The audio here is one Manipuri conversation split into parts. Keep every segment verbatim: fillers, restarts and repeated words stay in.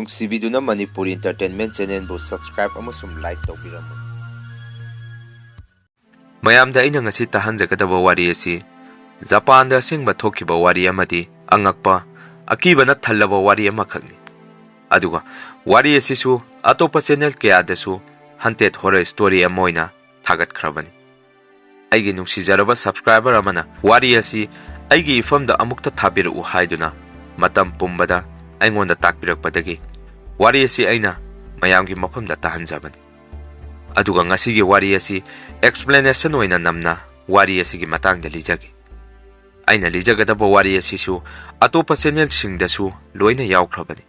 ꯅꯨꯡꯁꯤꯕꯤꯗꯨꯅ ꯃꯅꯤꯄꯨꯔ Entertainment Channelꯕꯨ subscribe ꯑꯃꯁꯨꯡ like ꯇꯧꯕꯤꯔꯝꯃꯨ꯫ ꯃꯌꯥꯝꯗ ꯑꯩꯅ ꯉꯁꯤ ꯇꯥꯍꯟꯖꯒꯗꯕ ꯋꯥꯔꯤ ꯑꯁꯤ ꯖꯄꯥꯟꯗ ꯑꯁꯦꯡꯕ ꯊꯣꯛꯈꯤꯕ ꯋꯥꯔꯤ ꯑꯃꯗꯤ ꯑꯉꯛꯄ, ꯑꯀꯤꯕꯅ ꯊꯜꯂꯕ ꯋꯥꯔꯤ ꯑꯃꯈꯛꯅꯤ꯫ ꯑꯗꯨꯒ ꯋꯥꯔꯤ ꯑꯁꯤꯁꯨ ꯑꯇꯣꯞꯄ channel ꯀꯌꯥꯗꯁꯨ haunted horror story ꯑꯃ ꯑꯣꯏꯅ ꯊꯥꯒꯠꯈ꯭ꯔꯕꯅꯤ꯫ ꯑꯩꯒꯤ ꯅꯨꯡꯁꯤꯖꯔꯕ subscriber ꯑꯃꯅ ꯋꯥꯔꯤ ꯑꯁꯤ ꯑꯩꯒꯤ ꯏꯐꯝꯗ ꯑꯃꯨꯛꯇ ꯊꯥꯕꯤꯔꯛꯎ ꯍꯥꯏꯗꯨꯅ ꯃꯇꯝ ꯄꯨꯝꯕꯗ ꯑꯩꯉꯣꯟꯗ ꯇꯥꯛꯄꯤꯔꯛꯄꯗꯒꯤ ꯋꯥꯔꯤ ꯑꯁꯤ ꯑꯩꯅ ꯃꯌꯥꯝꯒꯤ ꯃꯐꯝꯗ ꯇꯥꯍꯟꯖꯕꯅꯤ꯫ ꯑꯗꯨꯒ ꯉꯁꯤꯒꯤ ꯋꯥꯔꯤ ꯑꯁꯤ explanation ꯑꯣꯏꯅ ꯅꯝꯅ ꯋꯥꯔꯤ ꯑꯁꯤꯒꯤ ꯃꯇꯥꯡꯗ ꯂꯤꯖꯒꯦ꯫ ꯑꯩꯅ ꯂꯤꯖꯒꯗꯕ ꯋꯥꯔꯤ ꯑꯁꯤꯁꯨ ꯑꯇꯣꯞꯄ channelꯁꯤꯡꯗꯁꯨ ꯂꯣꯏꯅ ꯌꯥꯎꯈ꯭ꯔꯕꯅꯤ꯫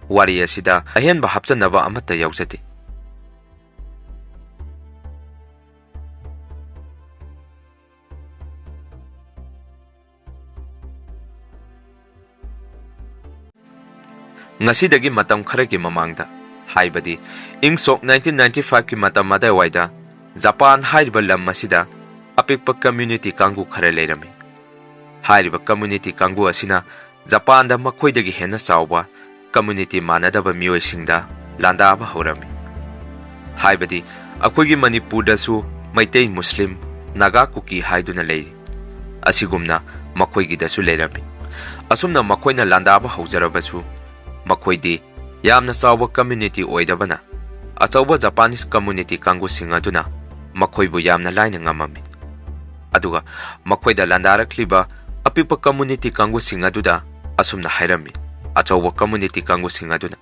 ꯋꯥꯔꯤ ꯑꯁꯤꯗ ꯑꯍꯦꯟꯕ ꯍꯥꯞꯆꯟꯅꯕ ꯑꯃꯠꯇ ꯌꯥꯎꯖꯗꯦ꯫ ꯉꯁꯤꯗꯒꯤ ꯃꯇꯝ ꯈꯔꯒꯤ ꯃꯃꯥꯡꯗ, ꯍꯥꯏꯕꯗꯤ ꯏꯪ ꯁꯣꯛ nineteen ninety fiveꯀꯤ ꯃꯇꯝ ꯑꯗꯨꯋꯥꯏꯗ, ꯖꯄꯥꯟ ꯍꯥꯏꯔꯤꯕ ꯂꯝ ꯑꯁꯤꯗ ꯑꯄꯤꯛꯄ community ꯀꯥꯡꯕꯨ ꯈꯔ ꯂꯩꯔꯝꯃꯤ꯫ ꯍꯥꯏꯔꯤꯕ community ꯀꯥꯡꯕꯨ ꯑꯁꯤꯅ ꯖꯄꯥꯟꯗ ꯃꯈꯣꯏꯗꯒꯤ ꯍꯦꯟꯅ ꯆꯥꯎꯕ community ꯃꯥꯟꯅꯗꯕ ꯃꯤꯑꯣꯏꯁꯤꯡꯗ ꯂꯥꯟꯗꯥꯕ ꯍꯧꯔꯝꯃꯤ꯫ ꯍꯥꯏꯕꯗꯤ ꯑꯩꯈꯣꯏꯒꯤ ꯃꯅꯤꯄꯨꯔꯗꯁꯨ ꯃꯩꯇꯩ, ꯃꯨꯁꯂꯤꯝ, ꯅꯥꯒꯥ, ꯀꯨꯀꯤ ꯍꯥꯏꯗꯨꯅ ꯂꯩꯔꯤ꯫ ꯑꯁꯤꯒꯨꯝꯅ ꯃꯈꯣꯏꯒꯤꯗꯁꯨ ꯂꯩꯔꯝꯃꯤ꯫ ꯑꯁꯨꯝꯅ ꯃꯈꯣꯏꯅ ꯂꯥꯟꯗꯥꯕ ꯍꯧꯖꯔꯕꯁꯨ, ꯃꯈꯣꯏꯗꯤ ꯌꯥꯝꯅ ꯆꯥꯎꯕ community ꯑꯣꯏꯗꯕꯅ, ꯑꯆꯧꯕ Japanese community ꯀꯥꯡꯕꯨꯁꯤꯡ ꯑꯗꯨꯅ ꯃꯈꯣꯏꯕꯨ ꯌꯥꯝꯅ ꯂꯥꯏꯅ ꯉꯝꯃꯝꯃꯤ꯫ ꯑꯗꯨꯒ ꯃꯈꯣꯏꯗ ꯂꯥꯟꯗꯥꯔꯛꯂꯤꯕ ꯑꯄꯤꯛꯄ community ꯀꯥꯡꯕꯨꯁꯤꯡ ꯑꯗꯨꯗ ꯑꯁꯨꯝꯅ ꯍꯥꯏꯔꯝꯃꯤ꯫ ꯑꯆꯧꯕ community ꯀꯥꯡꯕꯨꯁꯤꯡ ꯑꯗꯨꯅ,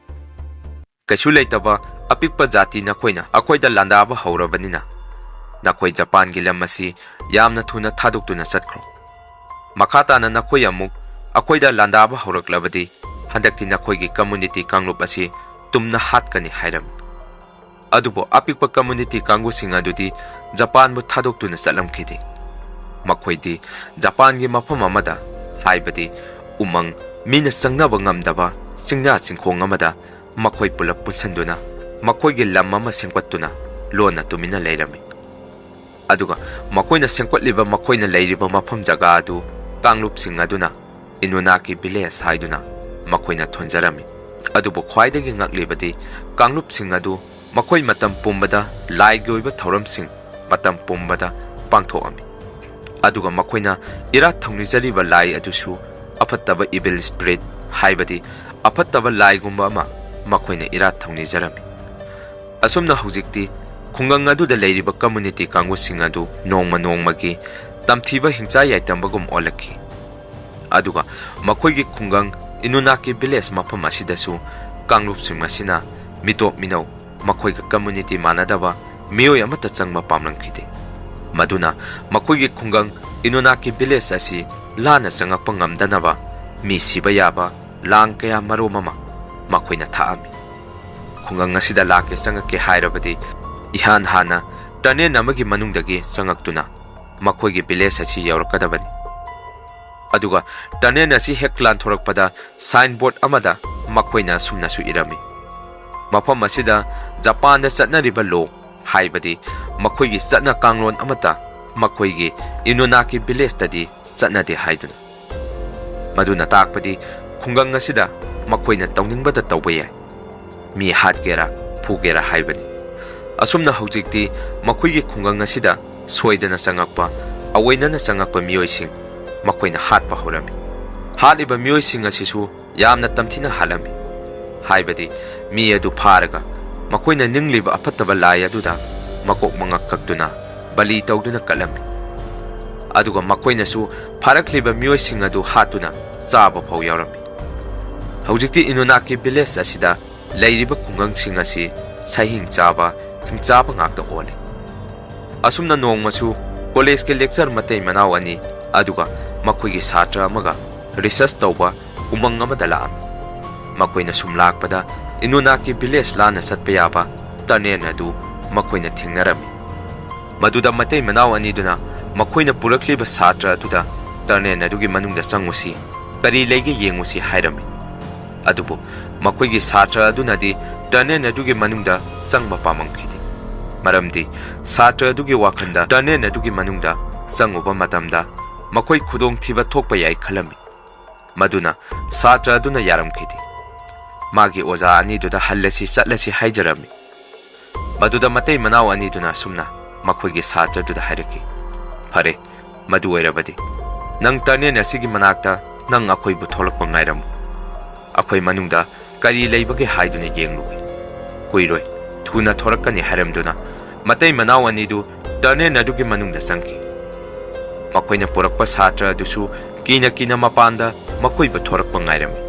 "ꯀꯩꯁꯨ ꯂꯩꯇꯕ ꯑꯄꯤꯛꯄ ꯖꯥꯇꯤ ꯅꯈꯣꯏꯅ ꯑꯩꯈꯣꯏꯗ ꯂꯥꯟꯗꯥꯕ ꯍꯧꯔꯕꯅꯤꯅ, ꯅꯈꯣꯏ ꯖꯄꯥꯟꯒꯤ ꯂꯝ ꯑꯁꯤ ꯌꯥꯝꯅ ꯊꯨꯅ ꯊꯥꯗꯣꯛꯇꯨꯅ ꯆꯠꯈ꯭ꯔꯣ꯫ ꯃꯈꯥ ꯇꯥꯅ ꯅꯈꯣꯏ ꯑꯃꯨꯛ ꯑꯩꯈꯣꯏꯗ ꯂꯥꯟꯗꯥꯕ ꯍꯧꯔꯛꯂꯕꯗꯤ, ꯍꯟꯗꯛꯇꯤ ꯅꯈꯣꯏꯒꯤ community ꯀꯥꯡꯂꯨꯞ ꯑꯁꯤ ꯇꯨꯝꯅ ꯍꯥꯠꯀꯅꯤ" ꯍꯥꯏꯔꯝꯃꯤ꯫ ꯑꯗꯨꯕꯨ ꯑꯄꯤꯛꯄ community ꯀꯥꯡꯕꯨꯁꯤꯡ ꯑꯗꯨꯗꯤ ꯖꯄꯥꯟꯕꯨ ꯊꯥꯗꯣꯛꯇꯨꯅ ꯆꯠꯂꯝꯈꯤꯗꯦ꯫ ꯃꯈꯣꯏꯗꯤ ꯖꯄꯥꯟꯒꯤ ꯃꯐꯝ ꯑꯃꯗ, ꯍꯥꯏꯕꯗꯤ ꯎꯃꯪ, ꯃꯤꯅ ꯆꯪꯅꯕ ꯉꯝꯗꯕ ꯆꯤꯡꯌꯥ ꯆꯤꯡꯈꯣꯡ ꯑꯃꯗ ꯃꯈꯣꯏ ꯄꯨꯂꯞ ꯄꯨꯟꯁꯤꯟꯗꯨꯅ ꯃꯈꯣꯏꯒꯤ ꯂꯝ ꯑꯃ ꯁꯦꯝꯒꯠꯇꯨꯅ ꯂꯣꯟꯅ ꯇꯨꯃꯤꯟꯅ ꯂꯩꯔꯝꯃꯤ꯫ ꯑꯗꯨꯒ ꯃꯈꯣꯏꯅ ꯁꯦꯝꯒꯠꯂꯤꯕ, ꯃꯈꯣꯏꯅ ꯂꯩꯔꯤꯕ ꯃꯐꯝ ꯖꯒꯥ ꯑꯗꯨ ꯀꯥꯡꯂꯨꯞꯁꯤꯡ ꯑꯗꯨꯅ Inunaki Village ꯍꯥꯏꯗꯨꯅ ꯃꯈꯣꯏꯅ ꯊꯣꯟꯖꯔꯝꯃꯤ꯫ ꯑꯗꯨꯕꯨ ꯈ꯭ꯋꯥꯏꯗꯒꯤ ꯉꯛꯂꯤꯕꯗꯤ ꯀꯥꯡꯂꯨꯞꯁꯤꯡ ꯑꯗꯨ ꯃꯈꯣꯏ ꯃꯇꯝ ꯄꯨꯝꯕꯗ ꯂꯥꯏꯒꯤ ꯑꯣꯏꯕ ꯊꯧꯔꯝꯁꯤꯡ ꯃꯇꯝ ꯄꯨꯝꯕꯗ ꯄꯥꯡꯊꯣꯛꯑꯝꯃꯤ꯫ ꯑꯗꯨꯒ ꯃꯈꯣꯏꯅ ꯏꯔꯥꯠ ꯊꯧꯅꯤꯖꯔꯤꯕ ꯂꯥꯏ ꯑꯗꯨꯁꯨ ꯑꯐꯠꯇꯕ evil spirit, ꯍꯥꯏꯕꯗꯤ ꯑꯐꯠꯇꯕ ꯂꯥꯏꯒꯨꯝꯕ ꯑꯃ ꯃꯈꯣꯏꯅ ꯏꯔꯥꯠ ꯊꯧꯅꯤꯖꯔꯝꯃꯤ꯫ ꯑꯁꯨꯝꯅ ꯍꯧꯖꯤꯛꯇꯤ ꯈꯨꯡꯒꯪ ꯑꯗꯨꯗ ꯂꯩꯔꯤꯕ community ꯀꯥꯡꯕꯨꯁꯤꯡ ꯑꯗꯨ ꯅꯣꯡꯃ ꯅꯣꯡꯃꯒꯤ ꯇꯝꯊꯤꯕ ꯍꯤꯡꯆꯥ ꯌꯥꯏꯇꯝꯕꯒꯨꯝ ꯑꯣꯜꯂꯛꯈꯤ꯫ ꯑꯗꯨꯒ ꯃꯈꯣꯏꯒꯤ ꯈꯨꯡꯒꯪ ꯏꯅꯨꯅꯥꯀꯤ village ꯃꯐꯝ ꯑꯁꯤꯗꯁꯨ ꯀꯥꯡꯂꯨꯞꯁꯤꯡ ꯑꯁꯤꯅ ꯃꯤꯇꯣꯞ ꯃꯤꯅꯧ, ꯃꯈꯣꯏꯒ community ꯃꯥꯟꯅꯗꯕ ꯃꯤꯑꯣꯏ ꯑꯃꯠꯇ ꯆꯪꯕ ꯄꯥꯝꯂꯝꯈꯤꯗꯦ꯫ ꯃꯗꯨꯅ ꯃꯈꯣꯏꯒꯤ ꯈꯨꯡꯒꯪ ꯏꯅꯨꯅꯥꯀꯤ village ꯑꯁꯤ ꯂꯥꯟꯅ ꯆꯪꯉꯛꯄ ꯉꯝꯗꯅꯕ ꯃꯤ ꯁꯤꯕ ꯌꯥꯕ ꯂꯥꯡ ꯀꯌꯥ ꯃꯔꯨꯝ ꯑꯃ ꯃꯈꯣꯏꯅ ꯊꯥꯛꯑꯝꯃꯤ꯫ ꯈꯨꯡꯒꯪ ꯑꯁꯤꯗ ꯂꯥꯛꯀꯦ ꯆꯪꯉꯛꯀꯦ ꯍꯥꯏꯔꯕꯗꯤ ꯏꯍꯥꯟ ꯍꯥꯟꯅ tunnel ꯑꯃꯒꯤ ꯃꯅꯨꯡꯗꯒꯤ ꯆꯪꯉꯛꯇꯨꯅ ꯃꯈꯣꯏꯒꯤ village ꯑꯁꯤ ꯌꯧꯔꯛꯀꯗꯕꯅꯤ꯫ ꯑꯗꯨꯒ tunnel ꯑꯁꯤ ꯍꯦꯛ ꯂꯥꯟꯊꯣꯔꯛꯄꯗ signboard ꯑꯃꯗ ꯃꯈꯣꯏꯅ ꯑꯁꯨꯝꯅꯁꯨ ꯏꯔꯝꯃꯤ, "ꯃꯐꯝ ꯑꯁꯤꯗ ꯖꯄꯥꯟꯗ ꯆꯠꯅꯔꯤꯕ law, ꯍꯥꯏꯕꯗꯤ ꯃꯈꯣꯏꯒꯤ ꯆꯠꯅ ꯀꯥꯡꯂꯣꯟ ꯑꯃꯠꯇ ꯃꯈꯣꯏꯒꯤ ꯏꯅꯨꯅꯥꯀꯤ village ꯇꯗꯤ ꯆꯠꯅꯗꯦ" ꯍꯥꯏꯗꯨꯅ꯫ ꯃꯗꯨꯅ ꯇꯥꯛꯄꯗꯤ ꯈꯨꯡꯒꯪ ꯑꯁꯤꯗ ꯃꯈꯣꯏꯅ ꯇꯧꯅꯤꯡꯕꯗ ꯇꯧꯕ ꯌꯥꯏ, ꯃꯤ ꯍꯥꯠꯀꯦꯔꯥ ꯐꯨꯒꯦꯔꯥ ꯍꯥꯏꯕꯅꯤ꯫ ꯑꯁꯨꯝꯅ ꯍꯧꯖꯤꯛꯇꯤ ꯃꯈꯣꯏꯒꯤ ꯈꯨꯡꯒꯪ ꯑꯁꯤꯗ ꯁꯣꯏꯗꯅ ꯆꯪꯉꯛꯄ, ꯑꯑꯣꯏꯅꯅ ꯆꯪꯉꯛꯄ ꯃꯤꯑꯣꯏꯁꯤꯡ ꯃꯈꯣꯏꯅ ꯍꯥꯠꯄ ꯍꯧꯔꯝꯃꯤ꯫ ꯍꯥꯠꯂꯤꯕ ꯃꯤꯑꯣꯏꯁꯤꯡ ꯑꯁꯤꯁꯨ ꯌꯥꯝꯅ ꯇꯝꯊꯤꯅ ꯍꯥꯠꯂꯝꯃꯤ꯫ ꯍꯥꯏꯕꯗꯤ ꯃꯤ ꯑꯗꯨ ꯐꯥꯔꯒ ꯃꯈꯣꯏꯅ ꯅꯤꯡꯂꯤꯕ ꯑꯐꯠꯇꯕ ꯂꯥꯏ ꯑꯗꯨꯗ ꯃꯀꯣꯛ ꯃꯉꯛ ꯀꯛꯇꯨꯅ ꯕꯂꯤ ꯇꯧꯗꯨꯅ ꯀꯠꯂꯝꯃꯤ꯫ ꯑꯗꯨꯒ ꯃꯈꯣꯏꯅꯁꯨ ꯐꯥꯔꯛꯂꯤꯕ ꯃꯤꯑꯣꯏꯁꯤꯡ ꯑꯗꯨ ꯍꯥꯠꯇꯨꯅ ꯆꯥꯕ ꯐꯥꯎ ꯌꯥꯎꯔꯝꯃꯤ꯫ ꯍꯧꯖꯤꯛꯇꯤ ꯏꯅꯨꯅꯥꯀꯤ village ꯑꯁꯤꯗ ꯂꯩꯔꯤꯕ ꯈꯨꯡꯒꯪꯁꯤꯡ ꯑꯁꯤ ꯁꯍꯤꯡ ꯆꯥꯕ, ꯍꯤꯡꯆꯥꯕ ꯉꯥꯛꯇ ꯑꯣꯜꯂꯦ꯫ ꯑꯁꯨꯝꯅ ꯅꯣꯡꯃꯁꯨ college ꯀꯤ lecturer ꯃꯇꯩ ꯃꯅꯥꯎ ꯑꯅꯤ ꯑꯗꯨꯒ ꯃꯈꯣꯏꯒꯤ ꯁꯥꯇ꯭ꯔ ꯑꯃꯒ research ꯇꯧꯕ ꯎꯃꯪ ꯑꯃꯗ ꯂꯥꯛꯑꯝꯃꯤ꯫ ꯃꯈꯣꯏꯅ ꯁꯨꯝ ꯂꯥꯛꯄꯗ ꯏꯅꯨꯅꯥꯀꯤ village ꯂꯥꯟꯅ ꯆꯠꯄ ꯌꯥꯕ tunnel ꯑꯗꯨ ꯃꯈꯣꯏꯅ ꯊꯦꯡꯅꯔꯝꯃꯤ꯫ ꯃꯗꯨꯗ ꯃꯇꯩ ꯃꯅꯥꯎ ꯑꯅꯤꯗꯨꯅ ꯃꯈꯣꯏꯅ ꯄꯨꯔꯛꯂꯤꯕ ꯁꯥꯇ꯭ꯔ ꯑꯗꯨꯗ tunnel ꯑꯗꯨꯒꯤ ꯃꯅꯨꯡꯗ ꯆꯪꯉꯨꯁꯤ, ꯀꯔꯤ ꯂꯩꯒꯦ ꯌꯦꯡꯉꯨꯁꯤ ꯍꯥꯏꯔꯝꯃꯤ꯫ ꯑꯗꯨꯕꯨ ꯃꯈꯣꯏꯒꯤ ꯁꯥꯇ꯭ꯔ ꯑꯗꯨꯅꯗꯤ tunnel ꯑꯗꯨꯒꯤ ꯃꯅꯨꯡꯗ ꯆꯪꯕ ꯄꯥꯝꯃꯝꯈꯤꯗꯦ꯫ ꯃꯔꯝꯗꯤ ꯁꯥꯇ꯭ꯔ ꯑꯗꯨꯒꯤ ꯋꯥꯈꯜꯗ tunnel ꯑꯗꯨꯒꯤ ꯃꯅꯨꯡꯗ ꯆꯪꯉꯨꯕ ꯃꯇꯝꯗ ꯃꯈꯣꯏ ꯈꯨꯗꯣꯡꯊꯤꯕ ꯊꯣꯛꯄ ꯌꯥꯏ ꯈꯜꯂꯝꯃꯤ꯫ ꯃꯗꯨꯅ ꯁꯥꯇ꯭ꯔ ꯑꯗꯨꯅ ꯌꯥꯔꯝꯈꯤꯗꯦ꯫ ꯃꯥꯒꯤ ꯑꯣꯖꯥ ꯑꯅꯤꯗꯨꯗ ꯍꯜꯂꯁꯤ, ꯆꯠꯂꯁꯤ ꯍꯥꯏꯖꯔꯝꯃꯤ꯫ ꯃꯗꯨꯗ ꯃꯇꯩ ꯃꯅꯥꯎ ꯑꯅꯤꯗꯨꯅ ꯑꯁꯨꯝꯅ ꯃꯈꯣꯏꯒꯤ ꯁꯥꯇ꯭ꯔꯗꯨꯗ ꯍꯥꯏꯔꯛꯈꯤ, "ꯐꯔꯦ, ꯃꯗꯨ ꯑꯣꯏꯔꯕꯗꯤ ꯅꯪ ꯇꯔꯅꯦꯜ ꯑꯁꯤꯒꯤ ꯃꯅꯥꯛꯇ ꯅꯪ ꯑꯩꯈꯣꯏꯕꯨ ꯊꯣꯛꯂꯛꯄ ꯉꯥꯏꯔꯝꯃꯨ꯫ ꯑꯩꯈꯣꯏ ꯃꯅꯨꯡꯗ ꯀꯔꯤ ꯂꯩꯕꯒꯦ ꯍꯥꯏꯗꯨꯅ ꯌꯦꯡꯂꯨꯒꯦ꯫ ꯀꯨꯏꯔꯣꯏ, ꯊꯨꯅ ꯊꯣꯔꯛꯀꯅꯤ" ꯍꯥꯏꯔꯝꯗꯨꯅ ꯃꯇꯩ ꯃꯅꯥꯎ ꯑꯅꯤꯗꯨ ꯇꯔꯅꯦꯜ ꯑꯗꯨꯒꯤ ꯃꯅꯨꯡꯗ ꯆꯪꯈꯤ꯫ ꯃꯈꯣꯏꯅ ꯄꯨꯔꯛꯄ ꯁꯥꯇ꯭ꯔ ꯑꯗꯨꯁꯨ ꯀꯤꯅ ꯀꯤꯅ ꯃꯄꯥꯟꯗ ꯃꯈꯣꯏꯕꯨ ꯊꯣꯔꯛꯄ ꯉꯥꯏꯔꯝꯃꯤ꯫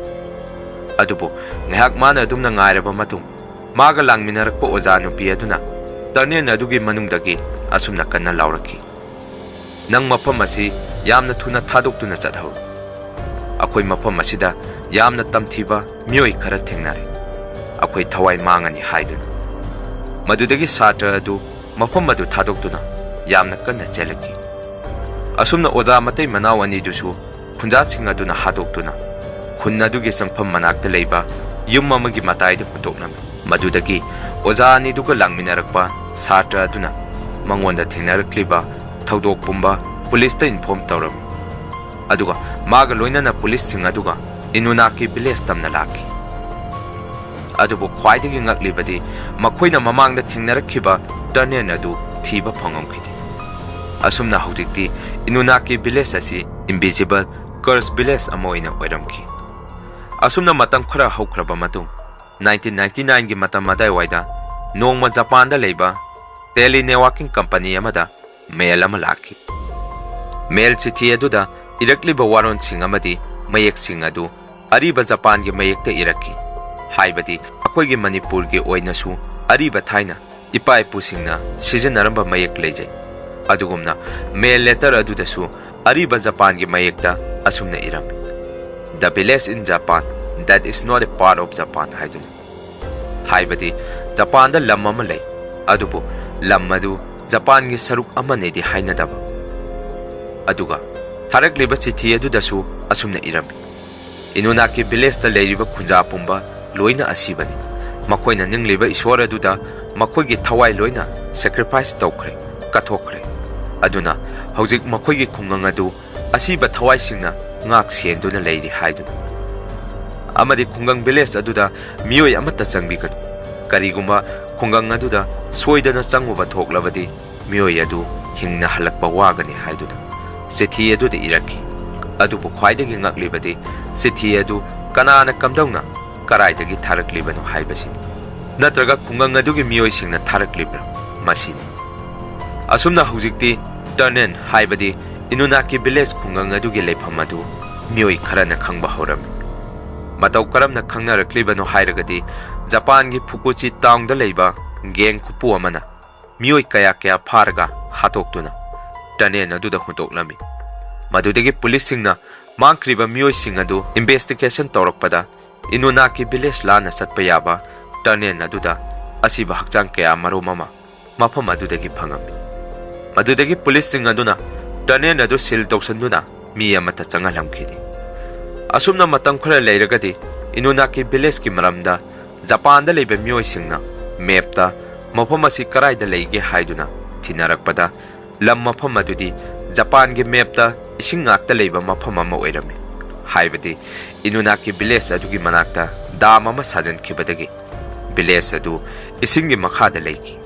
ꯑꯗꯨꯕꯨ ꯉꯥꯏꯍꯥꯛ ꯃꯥꯅ ꯑꯗꯨꯝꯅ ꯉꯥꯏꯔꯕ ꯃꯇꯨꯡ, ꯃꯥꯒ ꯂꯥꯡꯃꯤꯟꯅꯔꯛꯄ ꯑꯣꯖꯥ ꯅꯨꯄꯤ ꯑꯗꯨꯅ ꯇꯔꯅꯦꯜ ꯑꯗꯨꯒꯤ ꯃꯅꯨꯡꯗꯒꯤ ꯑꯁꯨꯝꯅ ꯀꯟꯅ ꯂꯥꯎꯔꯛꯈꯤ, "ꯅꯪ ꯃꯐꯝ ꯑꯁꯤ ꯌꯥꯝꯅ ꯊꯨꯅ ꯊꯥꯗꯣꯛꯇꯨꯅ ꯆꯠꯍꯧꯔꯨ꯫ ꯑꯩꯈꯣꯏ ꯃꯐꯝ ꯑꯁꯤꯗ ꯌꯥꯝꯅ ꯇꯝꯊꯤꯕ ꯃꯤꯑꯣꯏ ꯈꯔ ꯊꯦꯡꯅꯔꯦ꯫ ꯑꯩꯈꯣꯏ ꯊꯋꯥꯏ ꯃꯥꯡꯉꯅꯤ" ꯍꯥꯏꯗꯨꯅ꯫ ꯃꯗꯨꯗꯒꯤ ꯁꯥꯇ꯭ꯔ ꯑꯗꯨ ꯃꯐꯝ ꯑꯗꯨ ꯊꯥꯗꯣꯛꯇꯨꯅ ꯌꯥꯝꯅ ꯀꯟꯅ ꯆꯦꯜꯂꯛꯈꯤ꯫ ꯑꯁꯨꯝꯅ ꯑꯣꯖꯥ ꯃꯇꯩ ꯃꯅꯥꯎ ꯑꯅꯤꯗꯨꯁꯨ ꯈꯨꯟꯖꯥꯁꯤꯡ ꯑꯗꯨꯅ ꯍꯥꯠꯇꯣꯛꯇꯨꯅ ꯈꯨꯟ ꯑꯗꯨꯒꯤ ꯆꯪꯐꯝ ꯃꯅꯥꯛꯇ ꯂꯩꯕ ꯌꯨꯝ ꯑꯃꯒꯤ ꯃꯇꯥꯏꯗ ꯍꯨꯟꯗꯣꯛꯂꯝꯃꯤ꯫ ꯃꯗꯨꯗꯒꯤ ꯑꯣꯖꯥ ꯑꯅꯤꯗꯨꯒ ꯂꯥꯛꯃꯤꯟꯅꯔꯛꯄ ꯁꯥꯇ꯭ꯔ ꯑꯗꯨꯅ ꯃꯉꯣꯟꯗ ꯊꯦꯡꯅꯔꯛꯂꯤꯕ ꯊꯧꯗꯣꯛ ꯄꯨꯝꯕ ꯄꯨꯂꯤꯁꯇ ꯏꯟꯐꯣꯔꯝ ꯇꯧꯔꯝꯃꯤ꯫ ꯑꯗꯨꯒ ꯃꯥꯒ ꯂꯣꯏꯅꯅ ꯄꯨꯂꯤꯁꯁꯤꯡ ꯑꯗꯨꯒ ꯏꯅꯨꯅꯥꯀꯤ ꯚꯤꯂꯦꯖ ꯇꯝꯅ ꯂꯥꯛꯈꯤ꯫ ꯑꯗꯨꯕꯨ ꯈ꯭ꯋꯥꯏꯗꯒꯤ ꯉꯛꯂꯤꯕꯗꯤ ꯃꯈꯣꯏꯅ ꯃꯃꯥꯡꯗ ꯊꯦꯡꯅꯔꯛꯈꯤꯕ ꯇꯔꯅꯦꯜ ꯑꯗꯨ ꯊꯤꯕ ꯐꯪꯉꯝꯈꯤꯗꯦ꯫ ꯑꯁꯨꯝꯅ ꯍꯧꯖꯤꯛꯇꯤ ꯏꯅꯨꯅꯥꯀꯤ ꯚꯤꯂꯦꯖ ꯑꯁꯤ ꯏꯟꯚꯤꯖꯤꯕꯜ ꯀꯔꯁ ꯚꯤꯂꯦꯖ ꯑꯃ ꯑꯣꯏꯅ ꯑꯣꯏꯔꯝꯈꯤ꯫ ꯑꯁꯨꯝꯅ ꯃꯇꯝ ꯈꯔ ꯍꯧꯈ꯭ꯔꯕ ꯃꯇꯨꯡ, ꯅꯥꯏꯟꯇꯤꯟ ꯅꯥꯏꯟꯇꯤ ꯅꯥꯏꯟꯒꯤ ꯃꯇꯝ ꯑꯗꯥꯏꯋꯥꯏꯗ ꯅꯣꯡꯃ ꯖꯄꯥꯟꯗ ꯂꯩꯕ ꯇꯦꯂꯤꯅꯦꯋꯥꯀꯤꯡ ꯀꯝꯄꯅꯤ ꯑꯃꯗ ꯃꯦꯜ ꯑꯃ ꯂꯥꯛꯈꯤ꯫ ꯃꯦꯜ ꯆꯤꯊꯤ ꯑꯗꯨꯗ ꯏꯔꯛꯂꯤꯕ ꯋꯥꯔꯣꯜꯁꯤꯡ ꯑꯃꯗꯤ ꯃꯌꯦꯛꯁꯤꯡ ꯑꯗꯨ ꯑꯔꯤꯕ ꯖꯄꯥꯟꯒꯤ ꯃꯌꯦꯛꯇ ꯏꯔꯛꯈꯤ꯫ ꯍꯥꯏꯕꯗꯤ ꯑꯩꯈꯣꯏꯒꯤ ꯃꯅꯤꯄꯨꯔꯒꯤ ꯑꯣꯏꯅꯁꯨ ꯑꯔꯤꯕ ꯊꯥꯏꯅ ꯏꯄꯥ ꯏꯄꯨꯁꯤꯡꯅ ꯁꯤꯖꯤꯟꯅꯔꯝꯕ ꯃꯌꯦꯛ ꯂꯩꯖꯩ꯫ ꯑꯗꯨꯒꯨꯝꯅ ꯃꯦꯜ ꯂꯦꯇꯔ ꯑꯗꯨꯗꯁꯨ ꯑꯔꯤꯕ ꯖꯄꯥꯟꯒꯤ ꯃꯌꯦꯛꯇ ꯑꯁꯨꯝꯅ ꯏꯔꯝꯃꯤ, "The village in Japan that is not a part of Japan" ꯍꯥꯏꯗꯨꯅ꯫ ꯍꯥꯏꯕꯗꯤ ꯖꯄꯥꯟꯗ ꯂꯝ ꯑꯃ ꯂꯩ, ꯑꯗꯨꯕꯨ ꯂꯝ ꯑꯗꯨ ꯖꯄꯥꯟꯒꯤ ꯁꯔꯨꯛ ꯑꯃꯅꯦꯗꯤ ꯍꯥꯏꯅꯗꯕ꯫ ꯑꯗꯨꯒ ꯊꯥꯔꯛꯂꯤꯕ ꯆꯤꯊꯤ ꯑꯗꯨꯗꯁꯨ ꯑꯁꯨꯝꯅ ꯏꯔꯝꯃꯤ, "ꯏꯅꯨꯅꯥꯀꯤ ꯚꯤꯂꯦꯖꯇ ꯂꯩꯔꯤꯕ ꯈꯨꯟꯖꯥ ꯄꯨꯝꯕ ꯂꯣꯏꯅ ꯑꯁꯤꯕꯅꯤ꯫ ꯃꯈꯣꯏꯅ ꯅꯤꯡꯂꯤꯕ ꯏꯁꯣꯔ ꯑꯗꯨꯗ ꯃꯈꯣꯏꯒꯤ ꯊꯋꯥꯏ ꯂꯣꯏꯅ ꯁꯦꯀ꯭ꯔꯤꯐꯥꯏꯁ ꯇꯧꯈ꯭ꯔꯦ, ꯀꯠꯊꯣꯛꯈ꯭ꯔꯦ꯫ ꯑꯗꯨꯅ ꯍꯧꯖꯤꯛ ꯃꯈꯣꯏꯒꯤ ꯈꯨꯡꯒꯪ ꯑꯗꯨ ꯑꯁꯤꯕ ꯊꯋꯥꯏꯁꯤꯡꯅ ꯉꯥꯛ ꯁꯦꯟꯗꯨꯅ ꯂꯩꯔꯤ" ꯍꯥꯏꯗꯨꯅ꯫ ꯑꯃꯗꯤ ꯈꯨꯡꯒꯪ village ꯑꯗꯨꯗ ꯃꯤꯑꯣꯏ ꯑꯃꯠꯇ ꯆꯪꯕꯤꯒꯅꯨ꯫ ꯀꯔꯤꯒꯨꯝꯕ ꯈꯨꯡꯒꯪ ꯑꯗꯨꯗ ꯁꯣꯏꯗꯅ ꯆꯪꯉꯨꯕ ꯊꯣꯛꯂꯕꯗꯤ ꯃꯤꯑꯣꯏ ꯑꯗꯨ ꯍꯤꯡꯅ ꯍꯜꯂꯛꯄ ꯋꯥꯒꯅꯤ ꯍꯥꯏꯗꯨꯅ ꯆꯤꯊꯤ ꯑꯗꯨꯗ ꯏꯔꯛꯈꯤ꯫ ꯑꯗꯨꯕꯨ ꯈ꯭ꯋꯥꯏꯗꯒꯤ ꯉꯛꯂꯤꯕꯗꯤ ꯆꯤꯊꯤ ꯑꯗꯨ ꯀꯅꯥꯅ ꯀꯝꯗꯧꯅ ꯀꯔꯥꯏꯗꯒꯤ ꯊꯥꯔꯛꯂꯤꯕꯅꯣ ꯍꯥꯏꯕꯁꯤꯅꯤ꯫ ꯅꯠꯇ꯭ꯔꯒ ꯈꯨꯡꯒꯪ ꯑꯗꯨꯒꯤ ꯃꯤꯑꯣꯏꯁꯤꯡꯅ ꯊꯥꯔꯛꯂꯤꯕ꯭ꯔꯥ? ꯃꯁꯤꯅꯤ꯫ ꯑꯁꯨꯝꯅ ꯍꯧꯖꯤꯛꯇꯤ ꯇꯔꯅꯦꯟ ꯍꯥꯏꯕꯗꯤ ꯏꯅꯨꯅꯥꯀꯤ village ꯈꯨꯡꯒꯪ ꯑꯗꯨꯒꯤ ꯂꯩꯐꯝ ꯑꯗꯨ ꯃꯤꯑꯣꯏ ꯈꯔꯅ ꯈꯪꯕ ꯍꯧꯔꯝꯃꯤ꯫ ꯃꯇꯧ ꯀꯔꯝꯅ ꯈꯪꯅꯔꯛꯂꯤꯕꯅꯣ ꯍꯥꯏꯔꯒꯗꯤ ꯖꯄꯥꯟꯒꯤ ꯐꯨꯀꯨꯆꯤ townꯗ ꯂꯩꯕ gang ꯈꯨꯄꯨ ꯑꯃꯅ ꯃꯤꯑꯣꯏ ꯀꯌꯥ ꯀꯌꯥ ꯐꯥꯔꯒ ꯍꯥꯠꯇꯣꯛꯇꯨꯅ ꯇꯔꯅꯦꯟ ꯑꯗꯨꯗ ꯍꯨꯟꯗꯣꯛꯂꯝꯃꯤ꯫ ꯃꯗꯨꯗꯒꯤ policeꯁꯤꯡꯅ ꯃꯥꯡꯈ꯭ꯔꯤꯕ ꯃꯤꯑꯣꯏꯁꯤꯡ ꯑꯗꯨ investigation ꯇꯧꯔꯛꯄꯗ ꯏꯅꯨꯅꯥꯀꯤ village ꯂꯥꯟꯅ ꯆꯠꯄ ꯌꯥꯕ ꯇꯔꯅꯦꯟ ꯑꯗꯨꯗ ꯑꯁꯤꯕ ꯍꯛꯆꯥꯡ ꯀꯌꯥ ꯃꯔꯨꯝ ꯑꯃ ꯃꯐꯝ ꯑꯗꯨꯗꯒꯤ ꯐꯪꯉꯝꯃꯤ꯫ ꯃꯗꯨꯗꯒꯤ policeꯁꯤꯡ ꯑꯗꯨꯅ ꯇꯔꯅꯦꯟ ꯑꯗꯨ seal ꯇꯧꯁꯤꯟꯗꯨꯅ ꯃꯤ ꯑꯃꯠꯇ ꯆꯪꯍꯜꯂꯝꯈꯤꯗꯦ꯫ ꯑꯁꯨꯝꯅ ꯃꯇꯝ ꯈꯔ ꯂꯩꯔꯒꯗꯤ ꯏꯅꯨꯅꯥꯀꯤ villageꯀꯤ ꯃꯔꯝꯗ ꯖꯄꯥꯟꯗ ꯂꯩꯕ ꯃꯤꯑꯣꯏꯁꯤꯡꯅ mapꯇ ꯃꯐꯝ ꯑꯁꯤ ꯀꯔꯥꯏꯗ ꯂꯩꯒꯦ ꯍꯥꯏꯗꯨꯅ ꯊꯤꯅꯔꯛꯄꯗ ꯂꯝ ꯃꯐꯝ ꯑꯗꯨꯗꯤ ꯖꯄꯥꯟꯒꯤ mapꯇ ꯏꯁꯤꯡ ꯉꯥꯛꯇ ꯂꯩꯕ ꯃꯐꯝ ꯑꯃ ꯑꯣꯏꯔꯝꯃꯤ꯫ ꯍꯥꯏꯕꯗꯤ ꯏꯅꯨꯅꯥꯀꯤ village ꯑꯗꯨꯒꯤ ꯃꯅꯥꯛꯇ dam ꯑꯃ ꯁꯥꯖꯟꯈꯤꯕꯗꯒꯤ village ꯑꯗꯨ ꯏꯁꯤꯡꯒꯤ ꯃꯈꯥꯗ ꯂꯩꯈꯤ꯫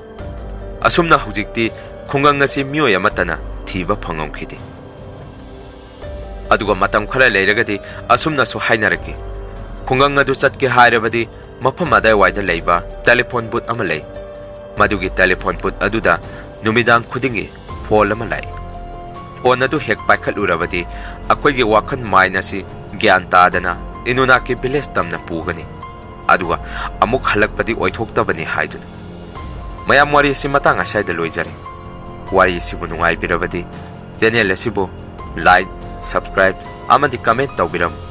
ꯑꯁꯨꯝꯅ ꯍꯧꯖꯤꯛꯇꯤ ꯈꯨꯡꯒꯪ ꯑꯁꯤ ꯃꯤꯑꯣꯏ ꯑꯃꯠꯇꯅ ꯊꯤꯕ ꯐꯪꯉꯝꯈꯤꯗꯦ꯫ ꯑꯗꯨꯒ ꯃꯇꯝ ꯈꯔ ꯂꯩꯔꯒꯗꯤ ꯑꯁꯨꯝꯅꯁꯨ ꯍꯥꯏꯅꯔꯛꯈꯤ, ꯈꯨꯡꯒꯪ ꯑꯗꯨ ꯆꯠꯀꯦ ꯍꯥꯏꯔꯕꯗꯤ ꯃꯐꯝ ꯑꯗꯥꯏꯋꯥꯏꯗ ꯂꯩꯕ telephone booth ꯑꯃ ꯂꯩ꯫ ꯃꯗꯨꯒꯤ telephone booth ꯑꯗꯨꯗ ꯅꯨꯃꯤꯗꯥꯡ ꯈꯨꯗꯤꯡꯒꯤ phone ꯑꯃ ꯂꯥꯛꯏ꯫ Phone ꯑꯗꯨ ꯍꯦꯛ ꯄꯥꯏꯈꯠꯂꯨꯔꯕꯗꯤ ꯑꯩꯈꯣꯏꯒꯤ ꯋꯥꯈꯜ mind ꯑꯁꯤ ꯒ꯭ꯌꯥꯟ ꯇꯥꯗꯅ ꯏꯅꯨꯅꯥꯀꯤ village ꯇꯝꯅ ꯄꯨꯒꯅꯤ, ꯑꯗꯨꯒ ꯑꯃꯨꯛ ꯍꯜꯂꯛꯄꯗꯤ ꯑꯣꯏꯊꯣꯛꯇꯕꯅꯤ ꯍꯥꯏꯗꯨꯅ꯫ ꯃꯌꯥꯝ, ꯋꯥꯔꯤ ꯑꯁꯤ ꯃꯇꯥꯡ ꯑꯁ꯭ꯋꯥꯏꯗ ꯂꯣꯏꯖꯔꯦ꯫ ꯋꯥꯔꯤ ꯑꯁꯤꯕꯨ ꯅꯨꯡꯉꯥꯏꯕꯤꯔꯕꯗꯤ channel ꯑꯁꯤꯕꯨ like, subscribe ꯑꯃꯗꯤ comment ꯇꯧꯕꯤꯔꯝꯃꯨ꯫